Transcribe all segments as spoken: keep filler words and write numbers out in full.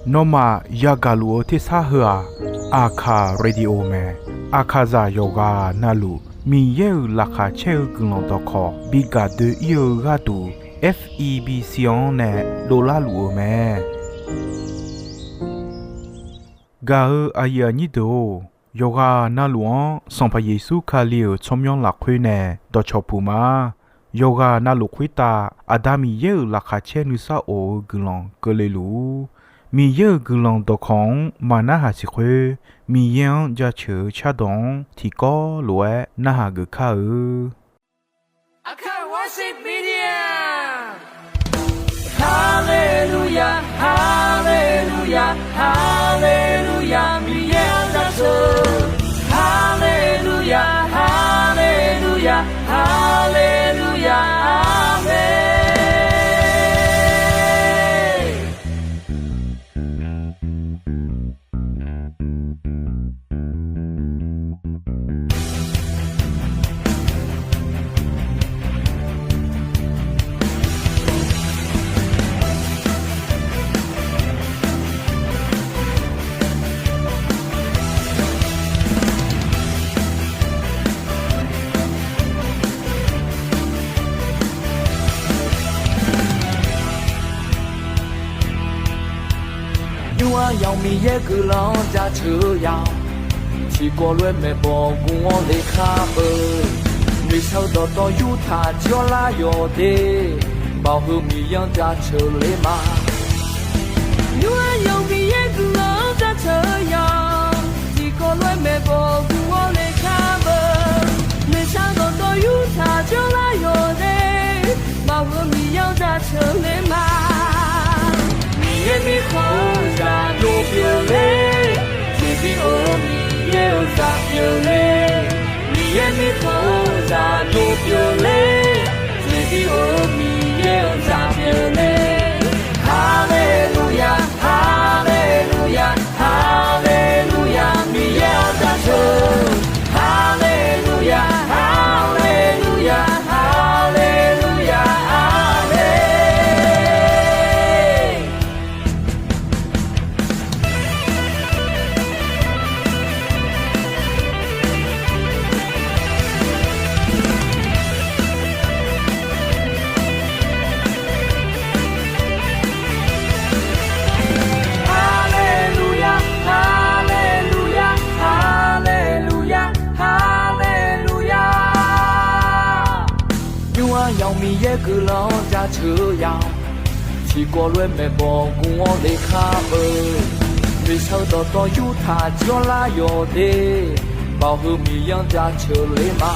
Nawmaf yagaq luf-eu tersar heu-aq, Aqkaq Radio mae. Aqkaqzaq yawqghaq navluf Miqyaer-euq laqkhaq caer-eu guiqlanq dawqkawq bi gaq doe-ir-eu gharduq, F E B C-anr nae dovlar luf-eu mae. Gaq-eu aqyuif aqnyir deuq-or, yawqghaq navluf-anr Sanqpaq Yeqsur Kali-euq tsawrmyanr lafkhoer nae dawqcawq puq ma. Yawqghaq navluf khoertav Aqda Miqyaer-euq laqkhaq caer nuisar of-eu guiqlanq keuvle luf-ur. Miqyaer-euq guiqlanq dawqkawq-anr maqnarhaq siq khoer, Miqyaer-anr jaceuq-eu cardawq-anr tiqkawv lof-aer narhaq geuf kar-eu. Aqkaq Worship Media. Haleluya, haleluya, haleluya, Miqyaer-anr jaceuq. Haleluya, haleluya, haleluya, aqmeq. Nymr-aer yamq Miqyaer guiqlanq-anr jaceuq-eu ya-awq. Tiqkawv lof-aer maeqbawq guv-awr le kar beu. Noeqshaq-eu dawqtawv yurtaq jir-awr lar yawq de. Baoq heu Miqyaer-anr jaceuq le ma. Nymr-aer yamq Miqyaer guiqlanq-anr jaceuq-eu ya. Tiqkawv lof-aer maeqbawq guv-awr le kar beu. Noeqshaq-eu dawqtawv yurtaq jir-awr lar yawq de. Baoq heu Miqyaer-anr jaceuq le ma. Miqyaer mirkhanq-eu zaq dov pyeuf le. Tiqbi or-eu Miqyaer-euq zaq pyeuf le. Miqyaer mirkhanq-eu zaq dov pyeuf le. Tiqbi or-eu Miqyaer-euq zaq pyeuf le. Haleluya, haleluya, haleluya, Miqyaer-anr jaceuq. Haleluya, haleluya, haleluya, aqmeq. Haleluya, haleluya, haleluya, haleluya. Nymr-aer yamq Miqyaer guiqlanq-anr jaceuq-eu ya-awq. Tiqkawv lof-aer maeqbawq guv-awr le kar beu. Noeqshaq-eu dawqtawv yurtaq jir-awr lar yawq de. Baoq heu Miqyaer-anr jaceuq le ma.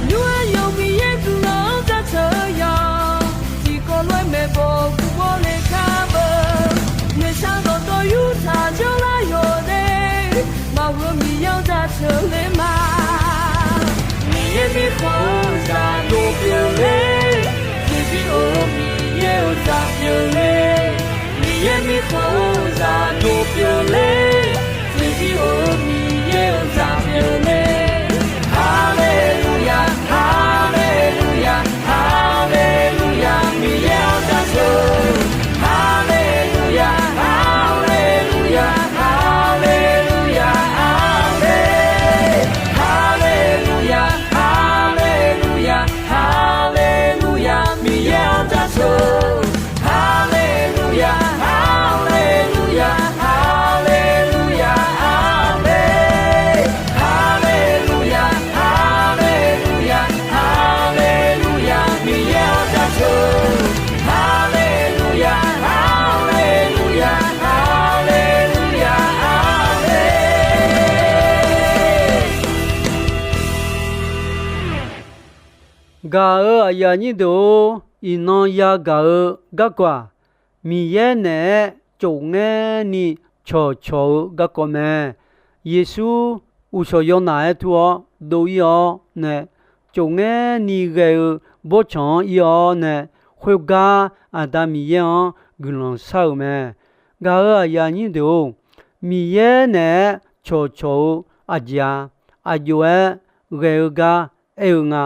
Nymr-aer yamq Miqyaer guiqlanq-anr jaceuq-eu ya-awq. Tiqkawv lof-aer maeqbawq guv-awr le kar beu. Noeqshaq-eu dawqtawv yurtaq jir-awr lar yawq de. Baoq heu Miqyaer-anr jaceuq le ma. Miqyaer mirkhanq-eu zaq dov pyeuf le. Tiqbi or-eu Miqyaer-euq zaq pyeuf le. Miqyaer mirkhanq-eu zaq dov pyeuf le. Tiqbi or-eu Miqyaer-euq zaq pyeuf le. Haleluya, haleluya, haleluya, Miqyaer-anr jaceuq. Haleluya, haleluya, haleluya, aqmeq. Haleluya, haleluya, haleluya, Miqyaer-anr jaceuq. Haleluya, haleluya, haleluya, aqmeq. Haleluya, haleluya, haleluya, Miqyaer-anr jaceuq. Haleluya, haleluya, haleluya, aqmeq. Gaq-euq aqyuif aqnyir deuq-or, iqnan yagaq-eu garkawv-aq, Miqyaer naeq-aer tsofngaer ni cawqcawq-eu garkawv mae. Yeqsur uqshawq yawnaf-aer tur-awr dov-ir-awr nae, tsofngaer ni ghae-eu bawrtsanq-anr ir-awr nae, khoergar Aqda Miqyaer-anr guiqlanq shar-euq mae. Gaq-euq aqyuif aqnyir deuq-or, Miqyaer naeq-aer cawqcawq-eu aqjeq-aq, aqjox-aer ghae-eu gar aer-eu nga.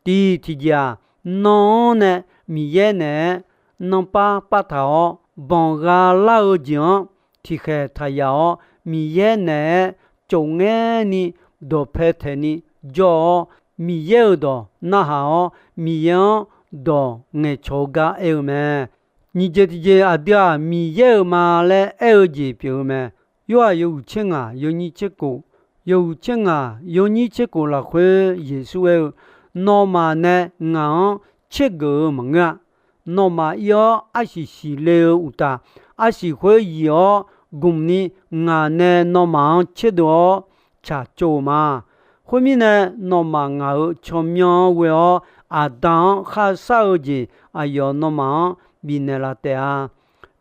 Tiq tiqjeq-aq, nan-anr nae Miqyaer naeq-aer nanrpav pav taq-awr, banqgha lar-eu jeq-anr tiqkhaeq taq yaf-awr, Miqyaer naeq-aer cofngaer ni dawqpae taeq ni jawr-awr, Miqyaer-euq dawq narhaq-awr, Miqyaer-anr dawq ngaeqcawq-eu gar aer-eu mae. Nyiq jeq tiqjeq, aqdui-aq, Miqyaer-euq ma laer aer-eu jeq pyeuf-eu mae. Yorhaq yawhuiq tser ngaq yawnyir tser kof, yawhuiq tser ngaq yawnyir tser kof lafkhoer Yeqsur aer-eu, Nawmaf nae ngaq-anr tsergeuf-eu maqngeur-a. Nawmaf ir-awr arsiq siqle-eu uqtaf, arsiq khoer yif-awr gmq ni ngaq nae nawmaf-anr tserdov-awr tsaqtsov-euq ma. Khoermirnae, nawmaf ngaq-euq tsawrmyanr-anr ghoe-awr, Aqda-anr kharshar-eu jeq aqyawf nawmaf-anr bifnaeq laf taef-a.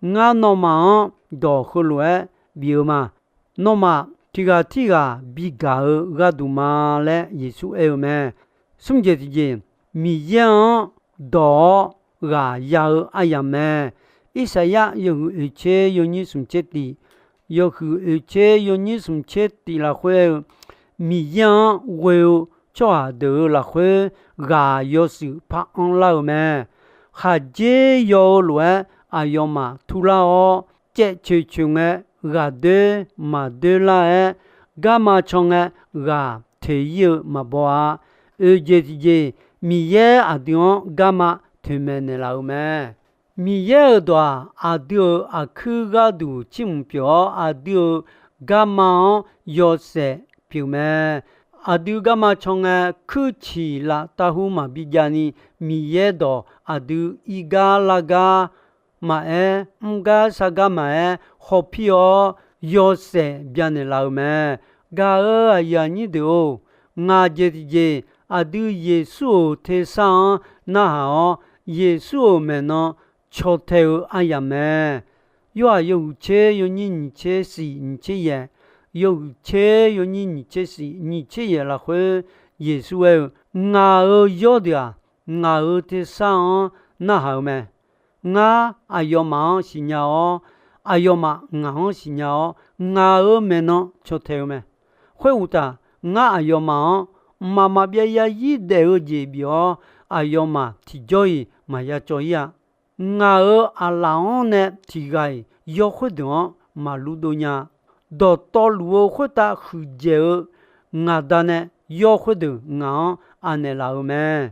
Ngar nawmaf-anr dawq heulof-aer bif-eu ma. Nawmaf tiq ghaq tirghaq bigaq-eu gharduq ma laer Yeqsur aer-eu mae. Smr jeq tiqjeq, Miqyaer-anr dawq-awr ghaq ya-eu aryamq mae. Irsaqyar yawhuiq oeq tser yawnyir smq tser tif, yawhuiq oeq tser yawnyir smq tser tif lafkhoer aer-eu, Miqyaer-anr ghoe-eu tsawrhaq deuq-euq lafkhoer ghaq yawshuif par anrlar-eu mae. Khaqdzer yaw-eu lof-aer aqyawfmaf turlar-awr, caev coeq coeq ngae, ghaqdoer maqdoer lar-aer, garma can ngae, ghaq toeq-ir-eu maqbaw-a. Oeq jeq tiqjeq, Miqyaer aqdui-anr garma toeqmaeq naeqlaf-euq mae. Miqyaer-euq dawq-aq, aqdui-euq aqkuir gharduq tsirmq pyeuf-awr, aqdui-euq garma-anr yawshaef pyeuf mae. Aqdui garma can ngae, kuirciq laf tavhu maqbi jav ni, Miqyaer dawq aqdui ir gar lar gar maqaer, mr gar shar gar maqaer, hawpir-awr yawshaef byanaeq laf-euq mae. Gaq-euq aqyuif aqnyir deuq-or, ngaq jeq tiqjeq aqdui Yeqsur-euq tersar-anr narhaq-awr, Yeqsur-euq maeqnan caw tae-eu aryamq mae. Yorhaq yawhuiq tser yawnyir nyiq tser shif nyiq tser yaeq, yawhuiq tser yawnyir nyiq tser shif nyiq tser yaeq lafkhoer Yeqsur aer-eu, Ngaq-euq yawrdeuq-aq, ngaq-euq tersar-anr narhaq-eu mae. Ngar aqyawfmaf-anr siqnya-awr, aqyawfmaf ngaq-anr siqnya-awr, ngaq-euq maeqnan caw tae-eu mae. Khoeruqtaf, ngar aqyawfmaf-anr mqmaq maqbyav yarzir daef-eu jeq bif-awr, aqyawfmaf tiqjawr-iq maqya cawv-ir-a. Ngaq-euq aqlaf-anr nae tiq ghaq-iq yawr khoerdeuq-anr maqlur dov nya. Dawqtawvluf-eu khoertav huiqdzaeq-eu ngaq Da nae yawr khoerdeuq ngaq-anr anaeq laf-euq mae.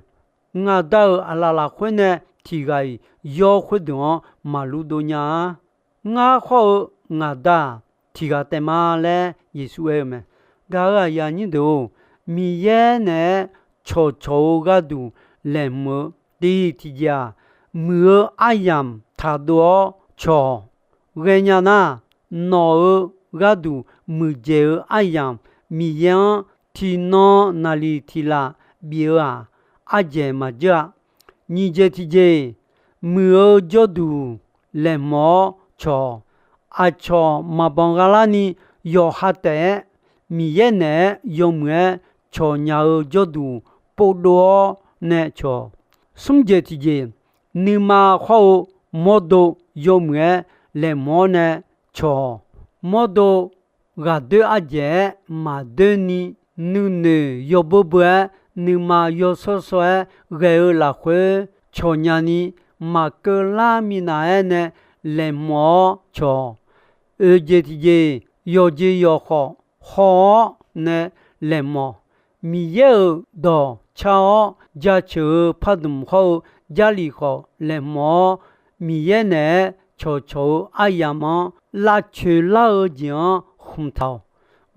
Ngaq Da-euq aqlaf lafkhoer nae tiq ghaq-iq yawr khoerdeuq-anr maqlur dov nya-a. Ngar khawr-eu ngaq Da-aq, tiq ghaq taef ma laer Yeqsur aer-eu mae. Gaq-euq aqyuif aqnyir deuq-or, Miqyaer naeq-aer cawqcawq-eu gharduq laeqhmq-eu tiq tiqjeq-aq, muiq-eu aryamq taqdov-awr cawq ghaenya nar, nawq-euq gharduq muiqdzaeq-eu aryamq Miqyaer-anr tiqnan naqliq tiqlaf bif-eu-aq, ardzaeq maqjeur-a. Nyiq jeq tiqjeq, muiq-eu jawrduq laeqhmq-awr cawq. Aqcawq maqbanq gha larni yawqha taef-aer Miqyaer naeq-aer yawmuiq-aer cawq nya-eu jawrduq povdov-awr nae cawq. Smr jeq tiqjeq, nuima khawr-eu mawrdo yawmuiq-aer laeqhmq-awr nae cawq. Mawrdo ghaqdoer ardzaeq-aer maqdoer ni, nuinoeq yawbeu beu-aer nuima yawshawr shawr-aer ghae-eu lafkhoer cawq nya ni, maqkeuv lar minav-aer nae laeqhmq-awr cawq. Oeq jeq tiqjeq, yawqjeq yawqkhawf haw-awr nae laeqhmq-awq. Miqyaer-euq dawq car-awr jaceuq-eu pardmq hawr-eu Jarlif khawf laeqhmq-awr, Miqyaer naeq-aer cawqcawq-eu aryamq-anr lavcoeq lar-eu jeq-anr khmqtaq-awq.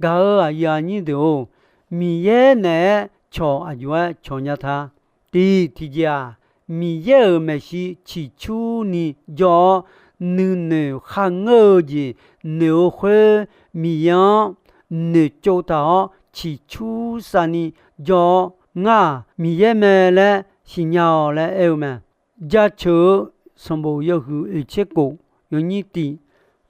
Gaq-euq aqyuif aqnyir deuq-or, Miqyaer naeq-aer cawq aqjox-aer cawq nya ta. Tiq tiqjeq-aq, Miqyaer-euq maeqshi ciqcurni jawr-awr, nuinoeq kharngeur-eu jeq noeq-eu khoer, Miqyaer-anr noeqtsov taq-awr ciqcur savni jawr-awr, ngar-aq Miqyaer mae laer siqnya-awq laer aer-eu mae. Jaceuq-eu sanqbof yawhuiq oeqtser kof yawnyir tiq,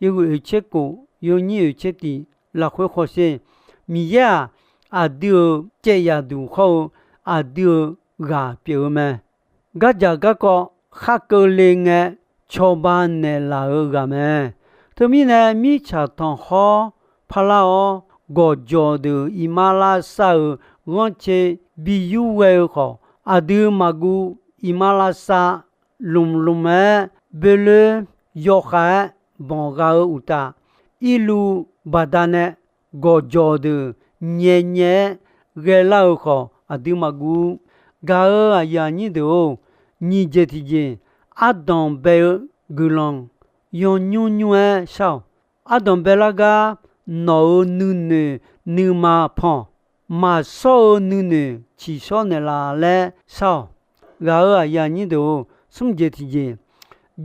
yawhuiq oeqtser kof yawnyir oeqtser tiq lafkhoer hawsher. Miqyaer-aq, aqdui-euq caev yaqduq hawr-eu aqdui-euq ghaq pyeuf-eu mae. Gardzaq garkawv khar keuvle ngae, cawba naeqlaf-euq ghaq mae. Teumirnae, mirtsaq tanqkhawr parlar-awr, gawqjawq deuq iqmalavshav-euq ghanrcae bi yur ghae-eu khawf, aqdui maqguv iqmalavshav lmqlmq-aer boeloer yawkhav-aer banq gha-eu uqtaf, irluv baqdanae gawqjawq deuq nyaenyae-aer ghaelar-eu khawf aqdui maqguv. Gaq-euq aqyuif aqnyir deuq-or, nyiq jeq tiqjeq, ardanq bae-eu guiqlanq yawnymr nymr-aer shar-awq. Ardanq baelar gar nawq-euq nuinoeq nuima pan-awq. Maqshawr-eu nuinoeq ciqshawr naeqlaf laer shar-awq. Gaq-euq aqyuif aqnyir deuq-or, smr jeq tiqjeq,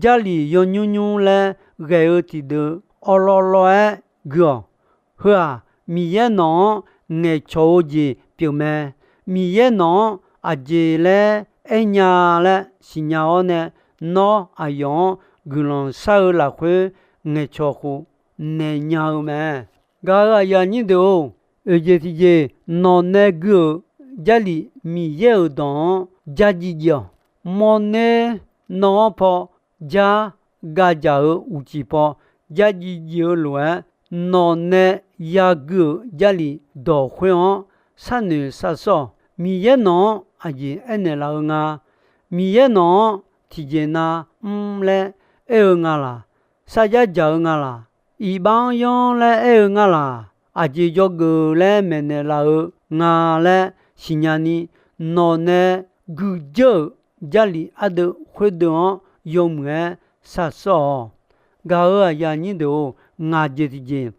Jarlif yawnymr nymr laer ghae-eu tiqdeuv awrlawr lawr-aer gui-awq. Heu-aq, Miqyaer nawq-anr ngaeqcawq-eu jeq pyeuf mae. Miqyaer nawq-anr aqjeq laer aernya laer siqnya-awr nae, nawr aqyawf-anr guiqlanq shar-eu lafkhoer ngaeqcawq khof naeq nya-eu mae. Gaq-euq aqyuif aqnyir deuq-or, oeq jeq tiqjeq, nawq nae gui-euq Jarlif Miqyaer-euq dawq-anr dzardziv dziv-awq. Mawrner nan-anr paw jar gavdzaq-euq uqcif paw dzardziv dziv-eu lof-aer, nawq nae yagui-euq Jarlif dawq khoer-anr sharnoeq sharsawr-awq. Miqyaer nawq-anr aqjeq aernaeq laf-eu nga. Miqyaer nawq-anr tiqjeq na mr laer aer-eu nga laq? Sarjax dzaq-eu nga laq? Iqbax-anr yanr laer aer-eu nga laq? Aqjeq dzawgeuf laer maeqnaeq laf-eu nga laer siqnya ni, nawq nae guidzeur-euq Jarlif ardeuv khoerdeuv-anr yawmuiq-aer sharsawr-awq. Gaq-euq aqyuif aqnyir deuq-or, ngaq jeq tiqjeq,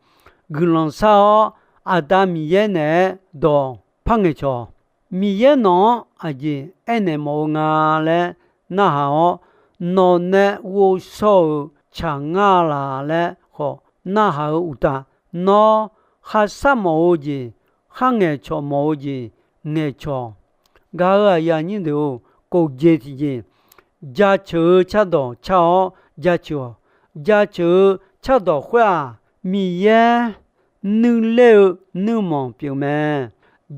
guiqlanq shar-awr Aqda Miqyaer naeq-aer dawq par ngaeqcawq-awq. Miqyaer nawq-anr aqjeq aernaeq mawf-eu nga laer narhaq-awr, nawq nae ghovshaw-euq tsaq ngar laq laer khawf narhaq-eu uqtaf, nawr kharshar mawf-eu jeq, kharngaeq cawq mawf-eu jeq ngaeqcawq-awq. Gaq-euq aqyuif aqnyir deuq-or, kof jeq tiqjeq, jaceuq-eu cardawq car-awr jaceuq-awq. Jaceuq-eu cardawq khoer-aq, Miqyaer nuirler-eu nuirmanq pyeuf mae.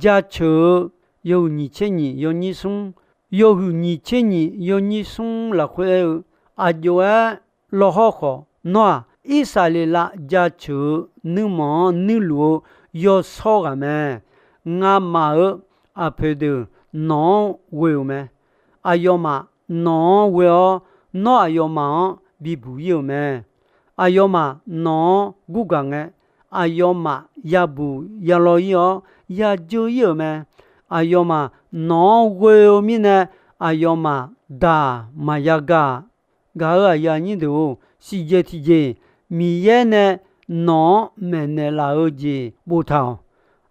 Jaceuq-eu yawhuiq nyiq tser nyiq yawnyir smr, yawhuiq nyiq tser nyiq yawnyir smr lafkhoer aer-eu, aqjox-aer lawhawr khawf, nawr-aq, Irsaqleqlav jaceuq-eu nuirmanq-anr nuirluf-eu yawshawr ghaq mae. Ngamaf-euq aqpoeq deuq nawq-anr ghoe-euq mae. Aqyawfmaf nawq-anr ghoe-awr, nawr aqyawfmaf-anr bibuq ir-euq mae. Aqyawfmaf nawq-anr gurgaq ngae, aqyawfmaf yabuq yalaw ir-awr yadzeur ir-euq mae. Aqyawfmaf nawq-anr ghoe-eu mirnae, aqyawfmaf daq maqya ga-a. Gaq-euq aqyuif aqnyir deuq-or, siqjeq tiqjeq, Miqyaer nae nawq-anr maeqnaeq laf-eu jeq boftaq-awq.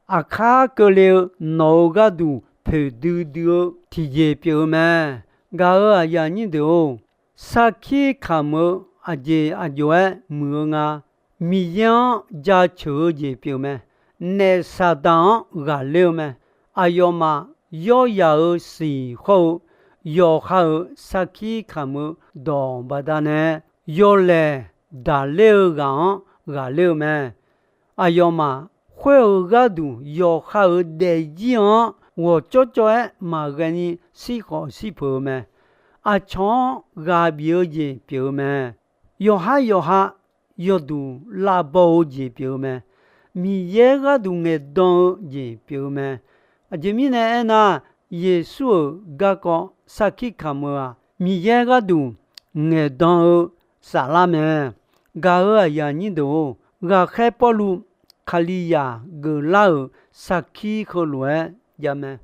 Aqkar keuvle-eu nawq-euq gharduq poeqdui dui-eu tiqjeq pyeuf-eu mae. Gaq-euq aqyuif aqnyir deuq-or, sarkir kamq-eu aqjeq aqjox-aer muiq-eu nga. Miqyaer-anr jaceuq-eu jeq pyeuf mae. Naef Saqdaq-anr ghaqler-eu mae. Aqyawfmaf yawryaq-euq siq hawr-eu yawqha-euq sarkir kamq-eu dawq baqdanae, yawlaeq daqler-eu ghaq-anr ghaqler-eu mae. Aqyawfmaf khoer-euq gharduq yawqha-euq daefzir-anr ghawqcawv cawv-aer maqghae ni shirkhawf shir peuq-eu mae. Aqcawq-anr ghaq bif-eu jeq pyeuf-eu mae. Yawqhar yawqha yawduq lavbaw-eu jeq pyeuf-eu mae. Miqyaer gharduq ngaeqdan-eu jeq pyeuf-eu mae. Aqjeq mirnae aernar, Yeqsur-euq garkawv sarkir kamq-eu-aq, Miqyaer gharduq ngaeqdan-eu saflar mae. Gaq-euq aqyuif aqnyir deuq-or, ghaqkhaer Pawrluv Kalizaq geuflar-euq sarkir heulof-aer jav mae.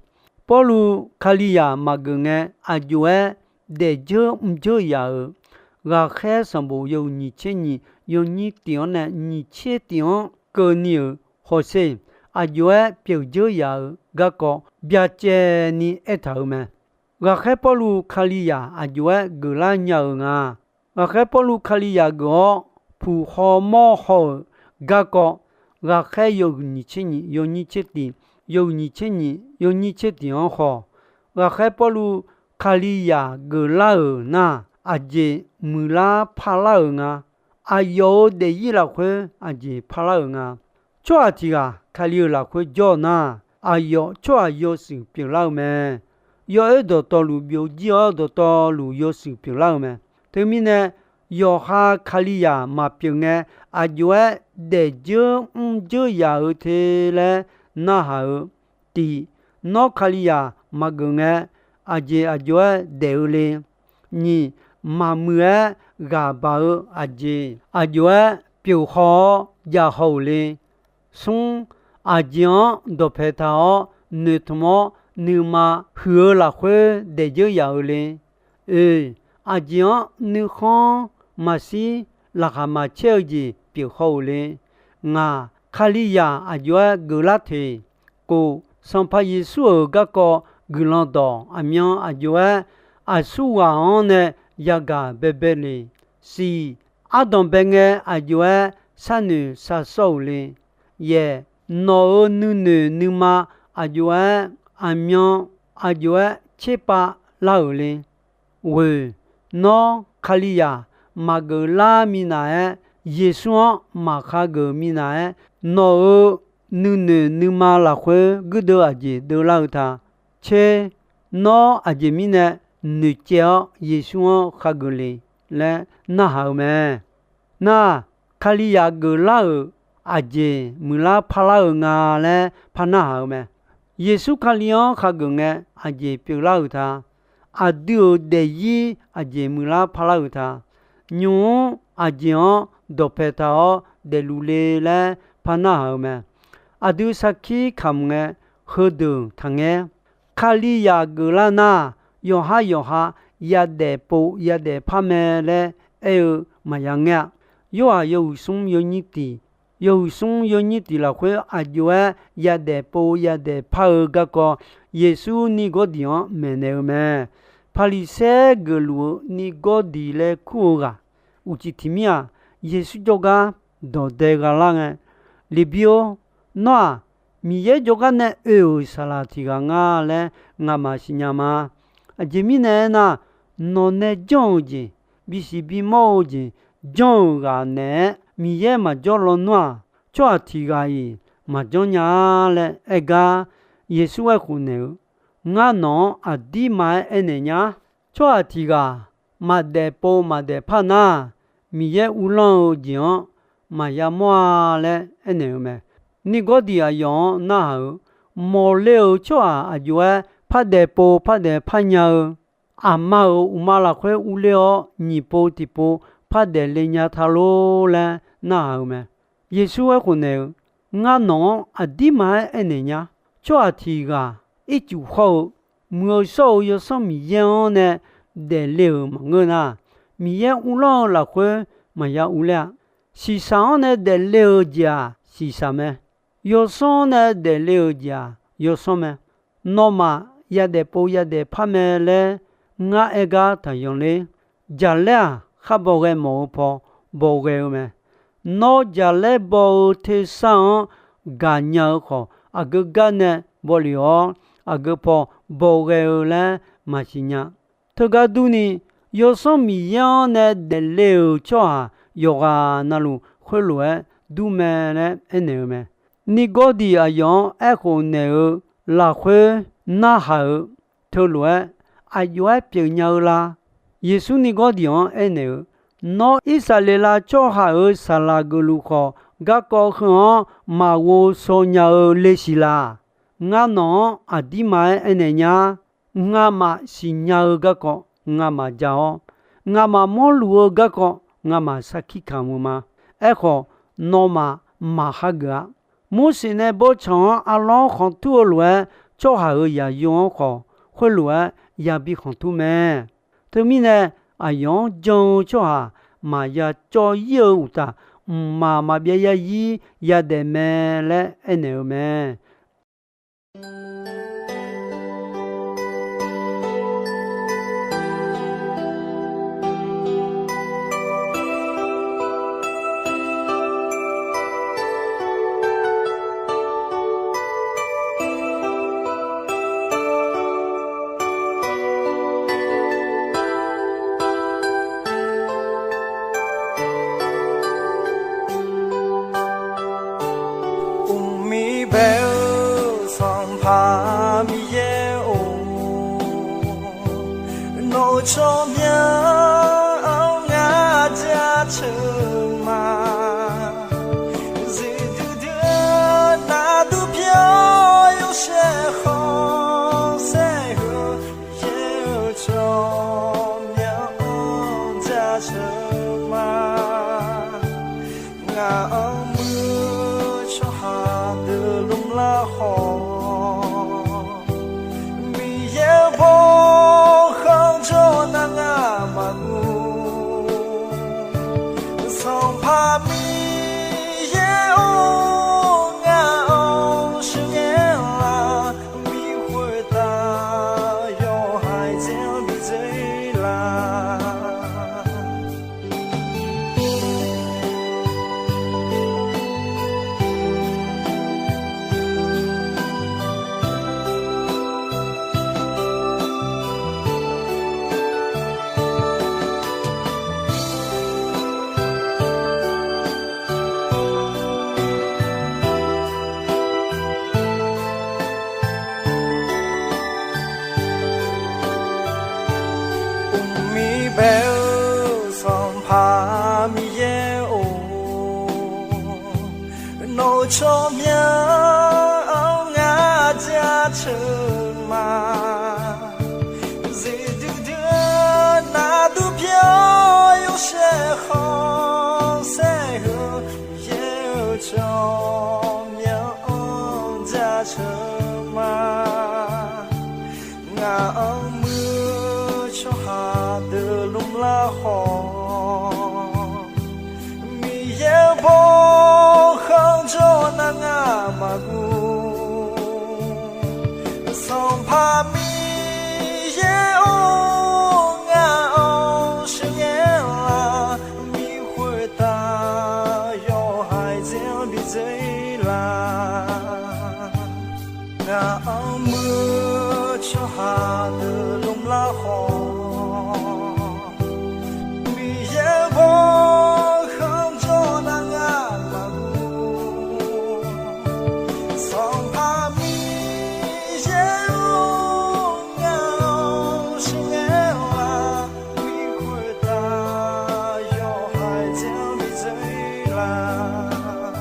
Pawrluv Kalizaq maqgeuf ngae, aqjox-aer daefdzeur mrdzeur yaf-euq ghaqkhaer sanqbof yawhuiq nyiq tser nyiq yawnyir tif-anr nae nyiq tser tif-anr keuvni-euq hawsher, aqjox-aer pyeufdzeur yaf-euq garkawv byacaevni aertaq-euq mae. Ghaqkhaer Pawrluv Kalizaq aqjox-aer geuflar nya-euq nga. Ghaqkhaer Pawrluv Kalizaq geuf-awr puq haw mawr haw-euq garkawv, ghaqkhaer yawhuiq nyiq tser nyiq yawnyir tser tif, yawhuiq nyiq tser nyiq yawnyir tser tif-anr haw. Ghaqkhaer Pawrluv Kalizaq geuflar-euq nar, aqjeq muiqlar parlar-euq nga. Aqyawf-euq daefzir lafkhoer aqjeq parlar-euq nga. Tsawrhaq tiq ghaq Kali-euq lafkhoer jawr-eu nar, aqyawf tsawrhaq yawshuif pyeuflar-eu mae. Yawoer dawqtawvluf byovjir-awr dawqtawvluf yawshuif pyeuflar-eu mae. Teumirnae, yawqha Kalizaq maqpyeuf ngae, aqjox-aer daefdzeur mrdzeur yaf-eu te laer narhaq-eu. Tiq, nawr Kalizaq maqgeuf ngae, aqjeq aqjox-aer daef-eu le? Nyiq, maqmuiq-aer ghaq baq-eu aqjeq aqjox-aer pyeuf haw-awr jav haw-euq le. Smr, aqjeq-anr dawqpae taq-awr noeqtmq-awr nuima huiq-eu lafkhoer daefdzeur yaf-euq le. Oe, aqjeq-anr nuikhanr maqshir laqkhaq maqcaer-eu jeq pyeuf haw-euq le. Ngaq, Kalizaq aqjox-aer geuflar teq. Kof, Sanqpaq Yeqsur-euq garkawv guiqlanq dawq aqmyan aqjox-aer aqsurghaq-anr nae yagaq baebae le. Siq, ardanqbae ngae aqjox-aer sharnoeq shar sawr-euq le. Yaeq, nawq-euq nuinoeq nuima aqjox-aer aqmyan aqjox-aer tserpav lar-euq le. Ghoeq, nawr Kalizaq maqgeuf lar minav-aer, Yeqsur-anr maqkhageuf minav-aer, nawq-euq nuinoeq nuima lafkhoer guirdeuv aqjeq deuvlar-eu ta. Tser, nawr aqjeq mirnae noeqcaev-awr Yeqsur-anr khageuf le laer narhaq-eu mae. Nar, Kalizaq geuflar-euq aqjeq muiqlar parlar-eu nga laer par narhaq-eu mae. Yeqsur Kali-anr khageuf ngae aqjeq pyeuflar-euq ta. Aqdui-euq daefzir aqjeq muiqlar parlar-euq ta. Nymq-mr aqjeq-anr dawqpae taq-awr daefluf le laer par narhaq-eu mae. Aqdui sarkir kamq ngae, heudeuq taqngaer. Kalizaq geuflar nar, yawqhar yawqha yadaef pov yadaef par mae laer aer-eu maqya ngaer-a. Yorhaq yawhuiq smr yawnyir tiq, yawhuiq smr yawnyir tiq lafkhoer aqjox-aer yadaef pov yadaef par-eu garkawv, Yeqsur Nirgawrdiq-anr maeqnaeq-eu mae. Paqliqsaer geufluf-eu Nirgawrdiq laer kur-eu ghaq, uqcif tiq mir-aq, Yeqsur jawrgar dawqdae gha lar ngae, Leqbir-or, nawr-aq, Miqyaer jawrgar nae oe-euq saqlaq tiq ghaq nga laer ngamaf siqnya ma. Aqjeq mirnae aernar, nawq nae janr-eu jeq, bisiq bimawr-eu jeq janr-euq ghaq naeq-aer Miqyaer maqjawr lawnmr-aq, tsawrhaq tiq ghaq-iq maqjanr nya-a laer aer gar, Yeqsur aerkhof naeq-eu, Ngar nawq-anr aqdirma-aer aernaeq nya. Tsawrhaq tiq ghaq maqdaef pov maqdaef par nar, Miqyaer uvlanr-eu jeq-anr maqya mawr-a laer aernaeq-eu mae. Nirgawrdiq aqyawf-anr narhaq-euq, Mawqle-euq tsawrhaq aqjox-aer pardaef pov pardaef par nya-eu, aqma-euq uqma lafkhoer urler-awr nyiq pov tiq pov pardaef le nya ta lor laer narhaq-eu mae. Yeqsur aerkhof naeq-eu, Ngar nawq-anr aqdirma-aer aernaeq nya. Tsawrhaq tiq ghaq ircuf hawr-eu Muiq-eu shawr-eu Yawsanr Miqyaer-anr nae daefle-euq maqngeur nar, Miqyaer uvlanr-eu lafkhoer maqya urler-a. Shiqshaq-anr nae daefle-euq jeq-aq shiqshaq mae. Yawsanr-anr nae daefle-euq jeq-aq yawsanr mae. Nawmaf yadaef pov yadaef par mae laer ngar aer gar taqyanq ler. Jaqlaer-aq, khar baw ghae mawf-eu paw baw ghae-eu mae. Nawr jaqlaer baw-eu tersar-anr gaqnya-eu khawf, aqgeu gar nae baw lef-awr, aqgeu paw baw ghae-eu laer maqsiq nya. Teugar durni, Yawsanr Miqyaer-anr nae daefle-euq tsawrhaq yawqghaq navluf khoerlof-aer dur mae laer aernaeq-eu mae. Nirgawrdiq aqyawf-anr aerkhof naeq-eu lafkhoer narhaq-eu teulof-aer aqjox-aer pyeufnya-eu la? Yeqsur Nirgawrdiq-anr aernaeq-eu, Nawr Irsaqleqlav tsawrhaq-euq saqlaq geufluf khawf, garkawv heu-anr maqghov shaw nya-eu le siq laq? Ngar nawq-anr aqdirma-aer aernaeq nya. Ngamaf siqnya-eu garkawv ngamaf ja-awr, ngamaf mawrluf-eu garkawv ngamaf sarkir kamq-eu ma. Aerkhawf, nawmaf maq hageuf-a. Morseq nae bawrtsanq-anr arlawr khanqtur-eu lof-aer, tsawrhaq-euq zaqyo-anr khawf khoerlof-aer yabi khanqtur mae. Teumirnae, aqyawf-anr jan-eu tsawrhaq maqya cawv-ir-eu uqtaf, mqmaq maqbyav yarzir yadaef mae laer aernaeq-eu mae. Uqmir bae-eu Sanqpaq ma. Ngaq-anr muir-eu tsawrhaq deuq lmr lar khawf, Miqyaer-euq bawkhanr jawr nar ngar maqnmr. Sanqpaq Miqyaer-or, ngaq-anr sheuqghae lar, bi khoertav yawhaiq dzaer-anr bi dzoer lar. Uqmir bae-eu Sanqpaq Miqyaer-or, nawq-euq tsawrmyanr-anr ngar jaceuq ma. Zeqdui dui-eu navdur pyeuf-awr yawshaef khanqsaer-eu, Miqyaer-euq tsawrmyanr-anr jaceuq ma. Ngaq-anr muir-eu tsawrhaq deuq lmr lar khawf, Miqyaer-euq bawkhanr jawr nar ngar maqnmr. Sanqpaq Miqyaer-or, ngaq-anr sheuqghae lar, bi khoertav yawhaiq dzaer-anr bi dzoer lar. Ngaq-anr muir-eu tsawrhaq deuq lmr lar khawf, Miqyaer-euq bawkhanr jawr nar ngar maqnmr. Sanqpaq Miqyaer-or, ngaq-anr sheuqghae lar, bi khoertav yawhaiq dzaer-anr bi dzoer lar.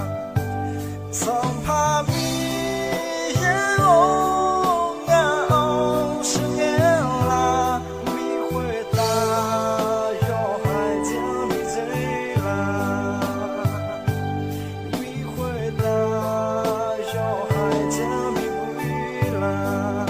Sanqpaq Miqyaer-or, ngaq-anr sheuqghae lar, bi khoertav yawhaiq dzaer-anr bi dzoer lar. Bi khoertav yawhaiq dzaer-anr bi dzoer lar.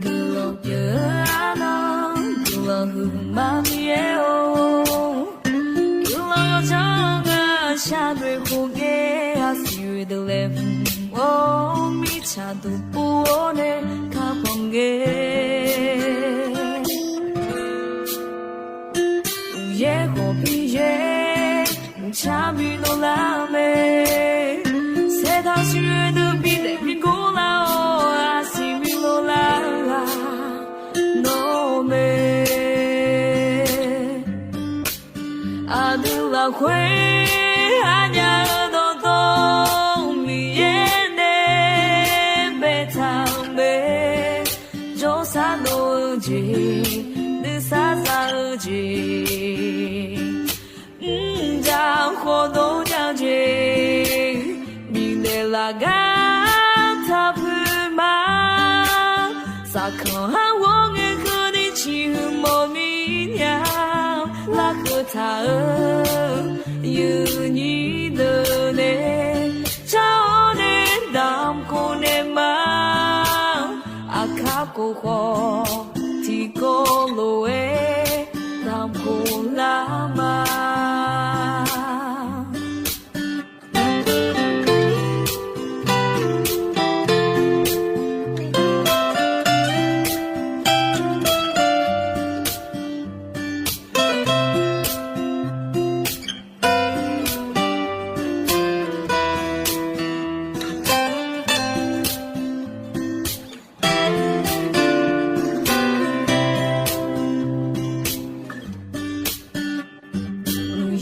Guiqlanq pyeuf-eu arnan, guiqlanq huiqma Miqyaer-or. Guiqlanq yawdzanr-eu ngar sharnoeq khof ngae, aqsiq oe deuq laeqhmq-awr mirtsaq duq puv-awr nae kakhanq ngae. Uqyaer khawf Miqyaer, mqcar bi dovlar mae. Saertaq siq oe deuq bi daef bi gor lar-awr, aqsiq bi dovlar-eu ghaq nawr mae. Aqdui lafkhoer aqnyaf-eu dawqtawvluf Miqyaer nae baetaq-euq mae. Jawrsar dov-eu jeq, nuisar za-eu jeq, mrjaq khawf dov nya-eu jeq, bifnaeq laf gar taqpuq ma. Saqkanq har ghawr ngae keuvni ciqhuiq mawf mirnya, larkeuv taq-euq yuifnyir deuq nae car-awr nae damq khof naeq ma. Aqkar khof khawf tiqkawv lof-aer damq khof lar ma.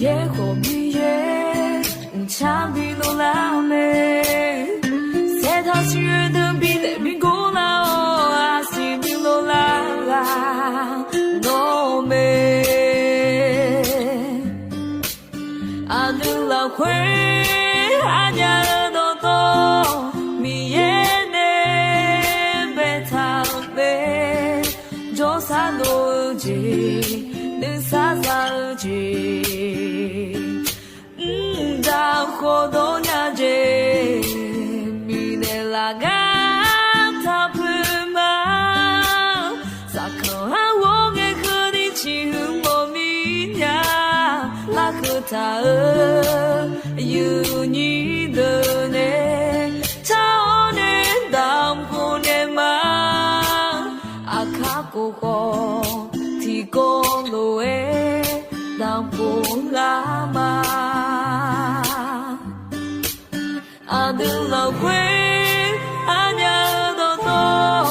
Yaerkhawf Miqyaer mqcar bi loflar mae. Saertaq siqyoer deuq bidaef bi gor lar-awr, arsiq bi loflar ghaq nawr mae. Aqdui lafkhoer arnya-eu dawqtawv Miqyaer nae baetaq-euq mae. Jawrsar dov-eu jeq, nuisar za-eu jeq, mqdzaq khawf dawrnya jeq, miqnaeq laf gar taq poeq ma. Saqkanq-anr ghawr ngae keuvni ciqhuiq mawf mir nya. Larkeuv taq-euq yuifnyir deuq nae car-awr nae damq khof naeq ma. Aqkar khof khawf tiqkawv lof-aer damq khof lar ma. Aqdui lafkhoer arnya-eu dawqtawv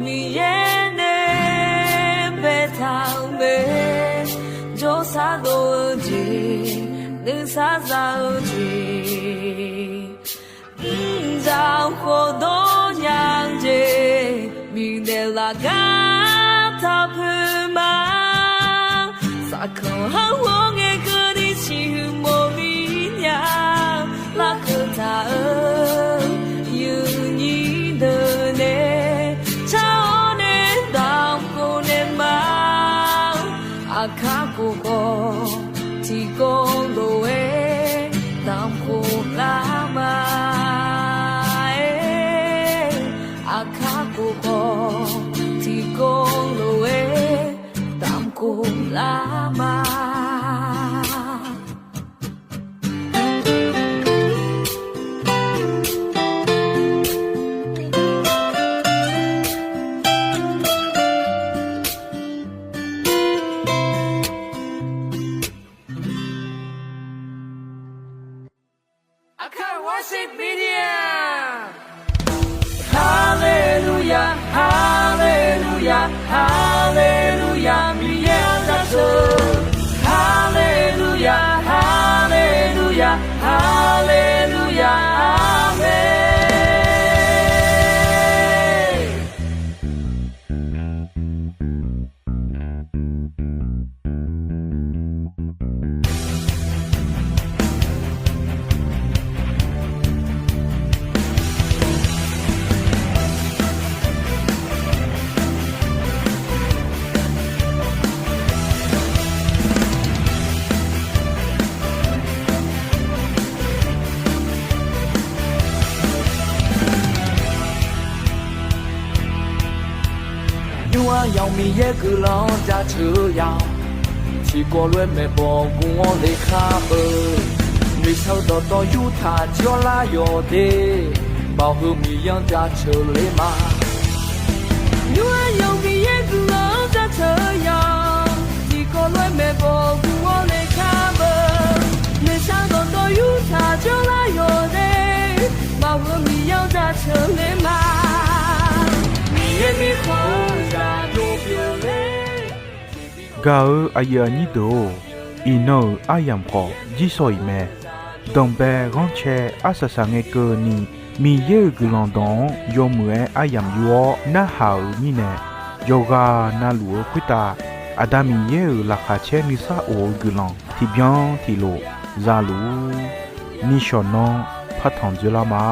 Miqyaer nae baetaq-euq mae. Jawrsar dov-eu jeq, nuisar za-eu jeq, mqdzaq khawf dawrnya-eu jeq, miqnaeq laf gar taq poeq ma. Saqkanq-anr ghawr ngae keuvni ciqhuiq mawf mir nya. Larkeuv taq-euq yuifnyir deuq nae car-awr nae damq khof naeq ma. Aqkar khof khawf tiqkawv lof-aer damq khof lar ma. Aqkar khof khawf tiqkawv lof-aer damq khof lar ma. Aqkar Worship Media. Haleluya, haleluya, haleluya, Miqyaer-anr jaceuq. Haleluya, haleluya, haleluya, amen. Nymr-aer yawf Miqyaer guiqlanq-anr jaceuq-eu ya-awq. Tiqkawv lof-aer maeqbawq guv-awr le khar beu. Noeqshaq-eu dawqtawv yurtaq jir-awr lar yawq de. Baoq heu Miqyaer-anr jaceuq le ma. Nymr-aer yawf Miqyaer guiqlanq-anr jaceuq-eu ya-awq. Tiqkawv lof-aer maeqbawq guv-awr le khar beu. Noeqshaq-eu dawqtawv yurtaq jir-awr lar yawq de. Baoq heu Miqyaer-anr jaceuq le ma. Miqyaer mirkhanq-anr zaqdov pyeufler. Gaq-eu aqyuif aqnyir deuq-or, iqnan-euq aryamq khawf jirsawq iq mae. Danqbae ghanrcae arsaq saqngae keuvni, Miqyaer-euq guiqlanq dawq-anr yawmuiq-aer aryamq yur-awr narhaq-euq mirnae, yawqghaq navluf-eu khoertav Aqda Miqyaer-euq laqkhaq caer nuisar of-eu guiqlanq tiqbyan tiqlof zaluf-ur. Nishawq nanr partanq dzoerlar ma.